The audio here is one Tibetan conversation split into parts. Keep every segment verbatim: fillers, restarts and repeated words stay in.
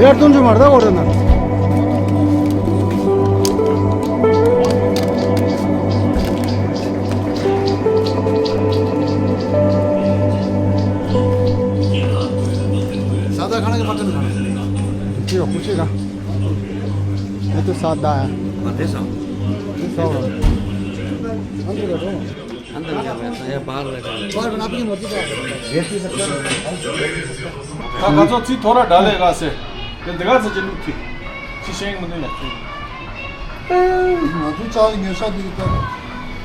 ཡར་སྟོན་རྒྱུ་མ་རེད་ད་འོ་རེད་ན། ས་ད་ག་ན་གི་མ་ཏན་ག་ན། ཅི་ཡོད་ཁུ་ཆེ་ག། ཨེ་ཏུ་ས་ད་ཡ། མ་དེ་ས། དེ་ས་བ། ཨ་འདི་རེད་རོ། ད་ང་ཚོ་ཚིག་ཐོ་ར་ཌ་ལེ་ག་སེ། དེ་འདི་ག་ཚེ་ཅི་ནུག་ཁི། ཅི་ཤེས་མི་འདུག་ཡ། ང་ཚོ་ཅག་ཉོ་ས་འདི་གི་ད།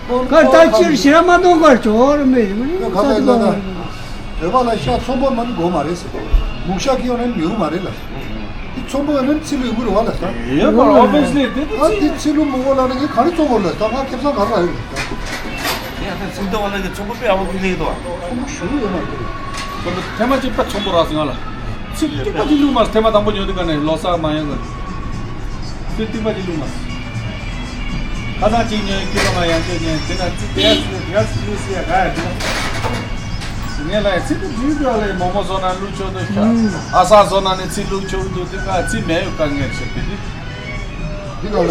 གར་ལྟ་ཕྱིར་ཞེ་དྲག་མ་གཏོང་གར་ཇོ་རུ་མེད་རེད་མ་ཡིན་ཁ་ལས་ལ་ན། བོད་པ་ལ་ཤ་ཚོན་པོ་མ་ནི་དགོས་མ་རེད་ཟེར། མུག་ཤ་གི་ཡོང་ན་ནི་མེའུ་མ་རེད་ལ། དེ་ཚོན་པོ་ཡོང་ན་ནི་ཚི་ལུ་ཡོང་གི་རེད་བ་ལ་ད། ཡོད་པ་ཨོ་བི་ཡས་ལི་དེ་དེ་ཨ་ཚི། དེ་ཚི་ལུ་མུག་གོ་ལ་ན་ངས་ག་རེ་ཚོན་པོ་ལ་ད་ང་ཁེ་བཟང་ག་རེ་ལ་ཡོད་ལ་ད། ཡ་ད་ཚོན་པོ་ལ་གི་ཚོན་པོ་དཔེ་ཨ་བོ་གི་ལེགས་དོ། ཚོན་པོ་ཞུ་ཡོད་མ་རེད། ཁོ་ཚོ་ཐེངས་མ་གཅིག་པ་ཚོན་པོ་རག་སོང་ང་ལ། ཚིག་ཏིག་པ་ཅིག་བླུགས་མ་ཐེངས་མ་དང་པོ་ཉོ་དུས་ག་ནས་ལོ་གསར་མ་ཡོང་གི། ཚིག་ཏིག་པ་ཅིག་བླུགས་མ། ཁ་སང་གཅིག་ཉོས་ཁྱི་ལོ་མ་ཡང་ཅིག་ཉོས་དེ་ན་ཚིག་དེ་ཡ་ཚིག་དེ་ཡ་ཚིག་ཡོད་སྲིད་ཡ་ག་ཡ་འདུག་ངས་ལ་ཡ་ཚིག་དེ་བྲིས་འདུག་ལ་ཡ་མོག་མོག་བཟོ་ན་བླུགས་ཆོག་འདུག་ཤག་ཨ་ས་བཟོ་ན་ནི་ཚིག་བླུགས་ཆོག་འདུག་དེ་ག་ཚིག་མེད་ཡོད་ག་ངས་བཤད་དེ་དེ། འདི་ག་ལ།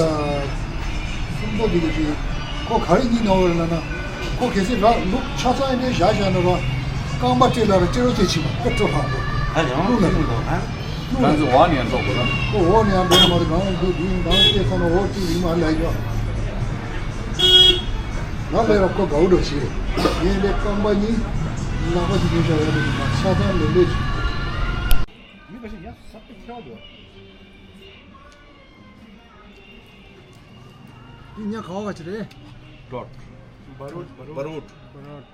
སུམ་མདོ་འདི་ག་ཅིག་ཁོ་ག་རེ་གཉིས་ནོར་བ་རེད་ལབ་ན། ཁོ་གལ་སྲིད་ར་ལུག་ཆ་ཚང་ཡིན་ནའི་བཞག་བཞག་ན་ར། རྐང་པ་སྤྲད་ལ་ར་སྤྲད་རོགས་བྱེད་ཕྱིན་པ་སྤྲོ་ལྷག་པོ། ཨ་ཡང་ལུག་ལ་ལུག་ལ་ཨ། ལུག་ལ་གང་ཚོད་འོག་ནས་ཡང་འགྲོ་དགོས་ར། ཁོ་འོག་ནས་ཡང་འགྲོ་མ་རེད་གང་འདུག་འདི་གང་སྐྱེས་ཚང་ན་འོག་གཅིག་ཡིན་མ་ལས་ཡོད། ང་ལས་ར་ཁོ་དགའ་བོ་འགྲོ་ཞིག་རེད། ངས་ལས་རྐང་པ་གཉིས་ལག་པ་ཞིག་ཉོས་བཞག་ཡོད་པ་ཆ་ཚང་ལས་ལས་ཞིག་མི་ཁ་ཤས་ཡ་ས་པ་ཁྱེར་བ་འདུག་འདི་ཉ་ག་བ་ག་ཅི་རེད། ཀྲོད། བ་རོད། བ་རོད། བ་རོད།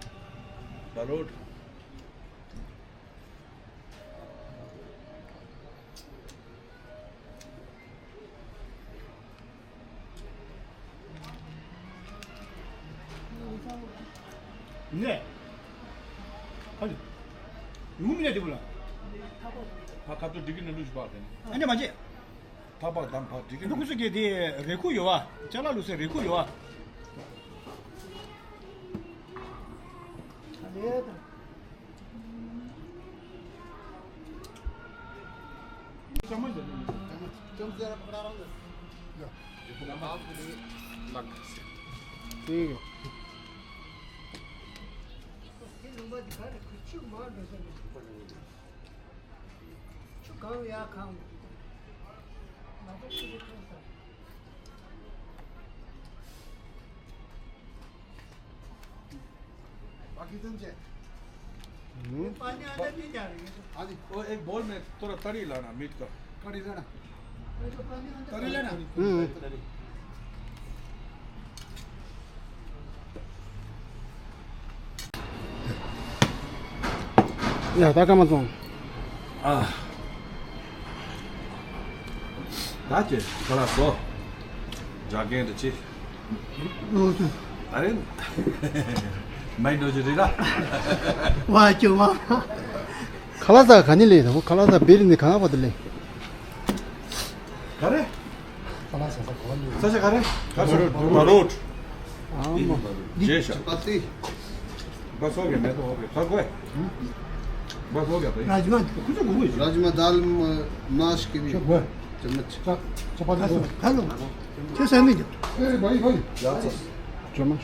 བ་རོད། ནས། ཁ་ལུ། ཡུམ་ནས་དེ་བུ་ལ། ཁ་ཁ་ཏུ་འགྲིག་གི་ནས་ལུས་ཤིག་པ་དེ། ཨ་ནེ་མ་བྱེད། ཐག་པ་དམ་ཕ་འགྲིག་གི་འདུག་ཁུ་ཚུ་གི་དེ་རེ་ཁུ་ཡོད་བ། ཅ་ལག་ལུས་སའི་རེ་ཁུ་ཡོད་བ། ཁྱོད་གང་ཡ་གང་། बाकी तुम छे। हम्म। पानी अंदर नहीं जा रही है। हाँ जी। वो एक बाउल में थोड़ा तरी लाना, मीट का। कढ़ी लाना। तरी लाना। हम्म। ཡ་ད་ཀ་མ་བཙོང་། ཨ། ད་ཅི་ཁ་ལག་བཟོ། རྒྱག་མཁན་དུ་ཅི། ཨ་རེ། མའི་ནོ་ཇི་རི་ར། ཝ་ཅུ་ཝ། ཁ་ལག་ཟ་ག་ནི་ལས་དང་ཁ་ལག་ཟ་བེ་རི་ནི་ག་ན་བ་དུ་ལས། ག་རེ། ས་ཆ་ག་རེ། ག་རེ། བ་རོད། བ་རོད། ཨ་མ། ཇེ་ཤ། चपाती। बस हो गया, मैं तो हो गया। खा कोई। बस हो गया भाई। राजमा। कुछ को हुई। राजमा दाल म-, माश के भी। चम्मच। चपाती। खा लो। छह सौ में दो। ए भाई, भाई। चम्मच।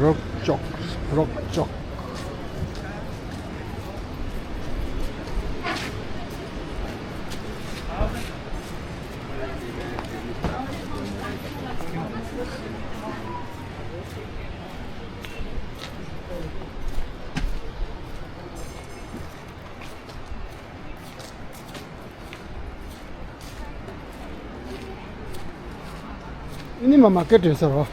རོགས་ཅོག་རོགས་ཅོག་ཨ་ནི་མ་མ་ཀེ་དྲན་ས་རོ།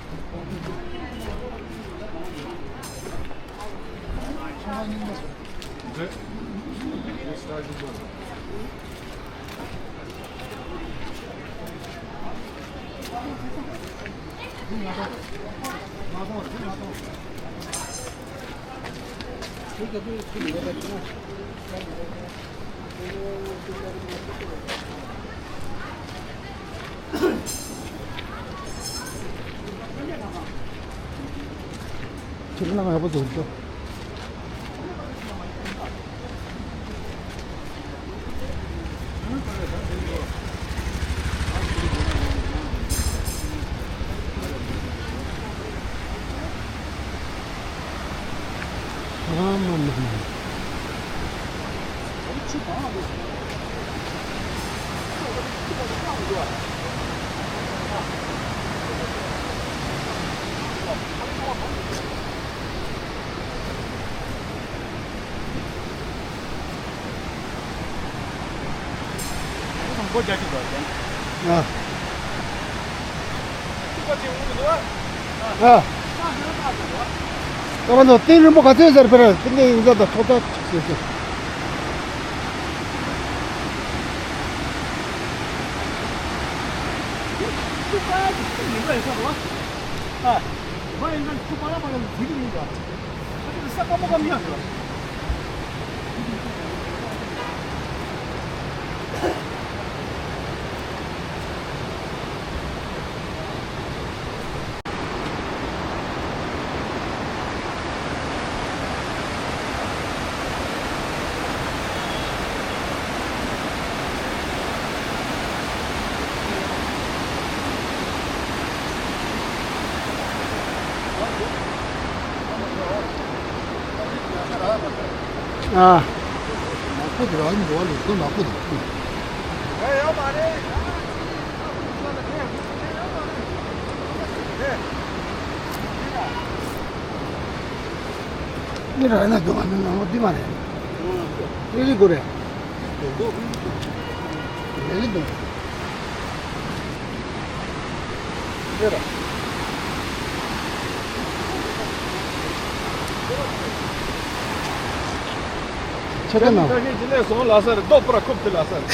ཁྱེད་རང་ཡག་པོ་བཟོ་འདུག་ཨ་མ་མ་མ། སྒོ་རྒྱག་གི་འདུག་ཟེར། ཨ། ཐུག་པ་ཅིག་འོང་གི་འདུག་ཨ། ཨ། ད་ང་ཚོ་གཏིང་རིང་པོ་ག་ཚོད་ཟེར་པས་རེད། ཏིང་ངེ་འཛིན་དང་ཐོག་ཐག་ཅིག་ཟེར་ཟེར། ཤུག་པ་ཅིག་ཡིན་པ་ཡིན་ས་རེད་བ། ཨ། བ་ཡིན་ན་ཤུག་པ་ར་པ་ར་ཟིག་ཡིན་ད། ཨ་ཅིག་ས་ཀ་མོ་ཀ་མི་ཡོད་རེད། ཨ། ནག་པོ་དེ་རང་འགྲོ་བ་ལས་ཁོ་ནག་པོ་དེ། འདི་ར་ན་འདུག་ཨ་ནི་ནང་ལོགས་འདི་མ་རེད། འདི་རི་གོ་རེད། འདི་རི་འདུག་འདི་ར། ཆ་ད་ན། ཁ་ཤས་ཅི་ལས་སོང་ལ་སར་རྡོ་པར་ཁུབ་ཏེ་ལ་སར།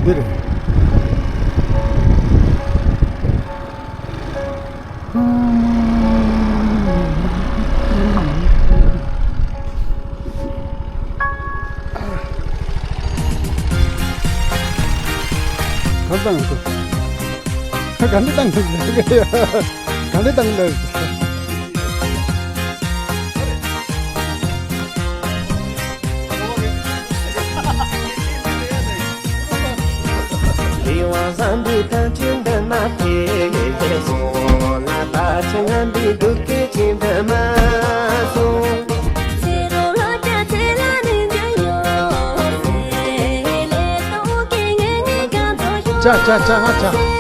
འདི་རེད། ག་བཏང་འདུག་ག་འདྲ་བཏང་འདུག་ག་འདྲ་བཏང་འདུག་ཅ་ཅ་ཅ་ང་ཅ།